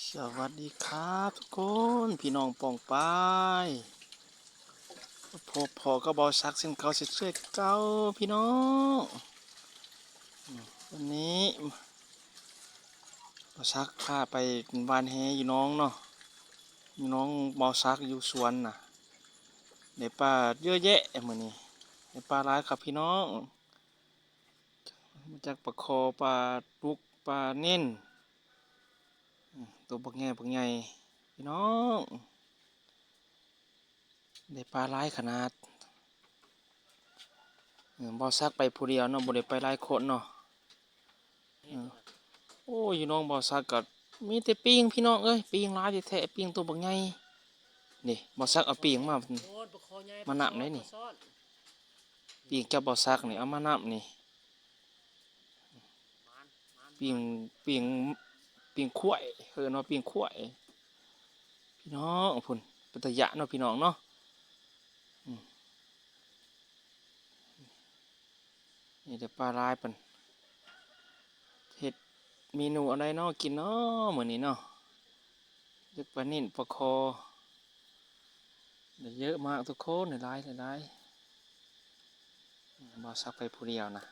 ສະຫວັດດີຄັບທຸກຄົນ ພີ່ນ້ອງປ້ອງປາຍ ພົບພໍ້ກັບບ່າວສັກເຊັ່ນເກົ່າເຊັ່ນເຄີຍເກົ່າ ພີ່ນ້ອງ. ອືມ ວັນນີ້ບ່າວສັກພາໄປຫວ່ານແຫຢູ່ໜອງເນາະ ຢູ່ໜອງບ່າວສັກຢູ່ສວນນະ ໄດ້ປາເຍອະແຍະມື້ນີ້ ໄດ້ປາຫຼາຍຄັບພີ່ນ້ອງ. ມາຈັກປາຄໍ່ ປາດຸກ ປານິນ ອືມ ໂຕບັກໃຫຍ່ ບັກໃຫຍ່ ພີ່ນ້ອງ ໄດ້ປາຫຼາຍຂະໜາດ. ເອີ ບ່າວສັກໄປຜູ້ດຽວເນາະ ບໍ່ໄດ້ໄປຫຼາຍຄົນເນາະ. ເອີ ໂອ້ຍ ຢູ່ໜອງບ່າວສັກກໍມີແຕ່ປີງ ພີ່ນ້ອງເອີຍ ປີງຫຼາຍແທ້ໆ ປີງໂຕບັກໃຫຍ່. ນີ້ ບ່າວສັກເອົາປີງມາ ມານຳໄດ໋ນີ້ ປີງເຈົ້າບ່າວສັກນີ້ ເອົາມານຳນີ້. ປີ້ງ ປີ້ງ ປີ້ງຄວາຍ ເອີ້ນວ່າປີ້ງຄວາຍ ພີ່ນ້ອງ. ພຸ້ນ ເປັນຕາຢ້ານເນາະ ພີ່ນ້ອງເນາະ. ອືມ ມີແຕ່ປາຫຼາຍ ເພິ່ນເຮັດເມນູອັນໃດເນາະກິນເນາະ ມື້ນີ້ເນາະ. ຢາກປານິນປາຄໍ່ ໄດ້ເຍອະມາກທຸກຄົນ ຫຼາຍໆ ຫຼາຍໆ. ບ່າວສັກໄປຜູ້ດຽວນະ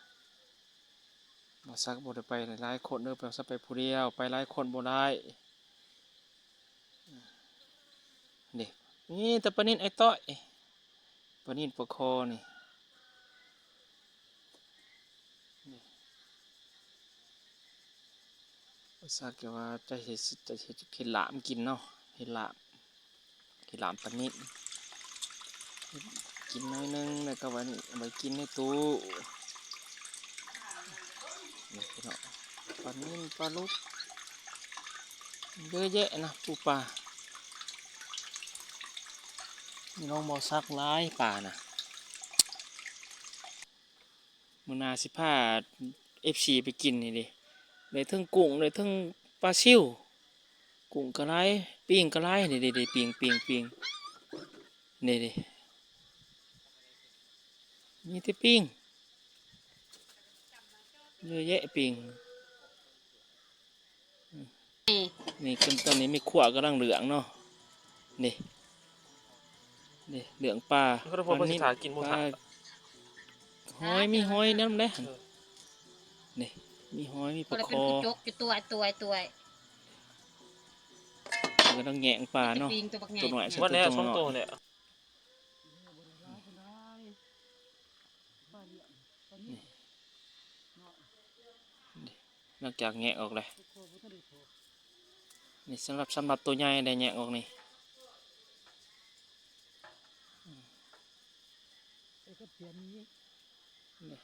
ບ່າວສັກບໍ່ໄດ້ໄປຫຼາຍໆຄົນເດີ ບ່າວສັກໄປຜູ້ດຽວ ໄປຫຼາຍຄົນບໍ່ໄດ້. ເດ້ ມີແຕ່ປານິນອ້າຍຕ້ອຍ ປານິນປາຄໍ່ນີ້. ນີ້ ບ່າວສັກກະວ່າຈະເຮັດ ຈະເຮັດ ເຮັດລາບກິນເນາະ ເຮັດລາບ ເຮັດລາບປານິນ ເຮັດກິນໜ້ອຍໜຶ່ງ ແລ້ວກະໄວ້ນີ້ ໄວ້ກິນໃນຕູ້. ນີ້ພີ່ນ້ອງ ປານິນ ປາດຸກ ເຍອະແຍະນະ ປູປາ. ມີນ້ອງບ່າວສັກຫຼາຍປານະ. ມື້ໜ້າຊິພາເອັຟຊີໄປກິນນີ້ເດ້ ໄດ້ເທິງກຸ້ງ ໄດ້ເທິງປາຊິວ ກຸ້ງກະຫຼາຍ ປີ້ງກະຫຼາຍ ນີ້ເດ້ ເດ້ ປີ້ງ ປີ້ງ ປີ້ງ ນີ້ເດ້ ມີແຕ່ປີ້ງ ເຍອະແຍະປີ້ງ. ນີ້ ນີ້ ຕອນນີ້ມີຂົ້ວກຳລັງເຫຼືອງເນາະ ນີ້ ນີ້ເຫຼືອງປາ ປານິນ ປາຫອຍ ມີຫອຍນຳເດ້. ນີ້ ມີຫອຍ ມີປາຄໍ່ ກຳລັງແຍງປາເນາະ ໂຕນ້ອຍໃສ່ໂຕນ້ອຍ. ນີ້ ຫຼັງຈາກແຍກອອກແລ້ວ ນີ້ສຳລັບ ສຳລັບໂຕໃຫຍ່ໄດ້ແຍກອອກນີ້ ນີ້.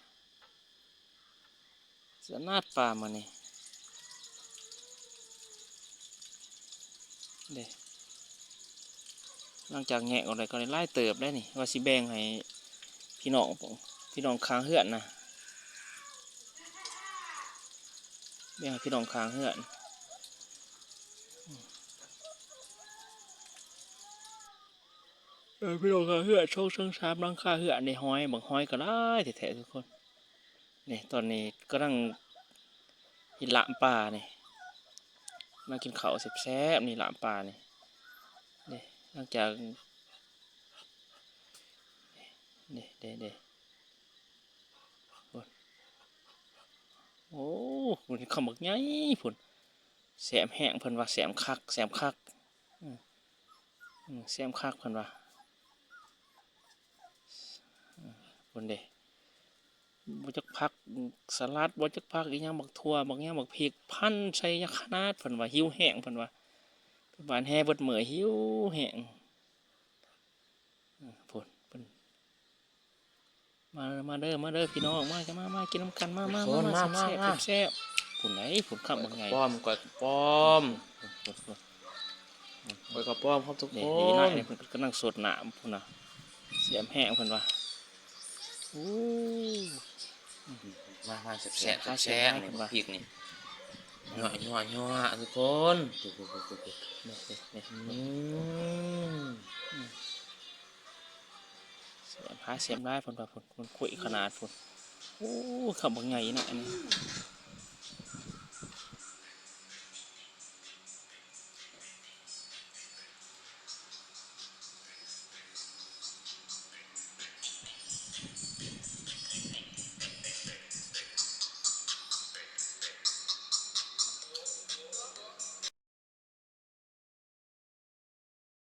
ສະໜາດປາມື້ນີ້ເດ້ ຫຼັງຈາກແຍກອອກແລ້ວກໍໄດ້ຫຼາຍເຕີບໄດ໋ນີ້ ວ່າຊິແບ່ງໃຫ້ພີ່ນ້ອງ ພີ່ນ້ອງຂ້າງເຮືອນນະ ແບ່ງໃຫ້ພີ່ນ້ອງຂ້າງເຮືອນ. ເອີ ພີ່ນ້ອງຂ້າງເຮືອນ ສອງເທິງສາມຫຼັງຄາເຮືອນນີ້ ຫອຍ ບັກຫອຍກໍຫຼາຍແທ້ໆທຸກຄົນ. ນີ້ ຕອນນີ້ກຳລັງເຮັດລາບປານີ້ ກຳລັງກິນເຂົ້າແຊບໆ ນີ້ລາບປານີ້ ນີ້ ຫຼັງຈາກ ນີ້ ເດ້ໆ ໂອ້ ໂອ້ ພຸ້ນ ຄຳບັກໃຫຍ່ພຸ້ນ ແຊບແຮງເພິ່ນວ່າ ແຊບຄັກ ແຊບຄັກ ອືມ ອືມ ແຊບຄັກເພິ່ນວ່າ ອືມ ພຸ້ນເດ້ ບໍ່ຈັກຜັກສະຫຼັດ ບໍ່ຈັກຜັກອີ່ຫຍັງ ບັກຖົ່ວ ບັກຫຍັງ ບັກພິກ ພັນໃສ່ຂະໜາດ ເພິ່ນວ່າ ຫິວແຮງ ເພິ່ນວ່າ ໄປຫວ່ານແຫເບິດມື້ ຫິວແຮງ. ອືມ ພຸ້ນ ເພິ່ນ ມາເດີ ມາເດີ ມາເດີພີ່ນ້ອງ ມາ ມາ ມາກິນນຳກັນ ມາ ມາ ມາ ມາ ມາ ແຊບໆ ມາ ແຊບໆ ພຸ້ນໃດ ພຸ້ນຄຳບັກໃຫຍ່ ປ້ອມ ກ້ອຍປ້ອມ ກ້ອຍປ້ອມຄັບທຸກຄົນ ນີ້ ນີ້ ນີ້ ເພິ່ນກຳລັງສົດນ້ຳພຸ້ນນະ ແຊບແຮງເພິ່ນວ່າ ໂອ້ ມາ ມາ ແຊບໆ ແຊບໆ ນີ້ ເພິ່ນວ່າ ພິກນີ້ ຍົວໆໆ ທຸກຄົນ ນີ້ ນີ້ ນີ້ ອືມ ອືມ ແຊບຫຼາຍ ແຊບຫຼາຍ ເພິ່ນວ່າ ພຸ້ນ ມັນຂຸຍຂະໜາດພຸ້ນ ໂອ້ ຄຳບັກໃຫຍ່ນະ ອັນນີ້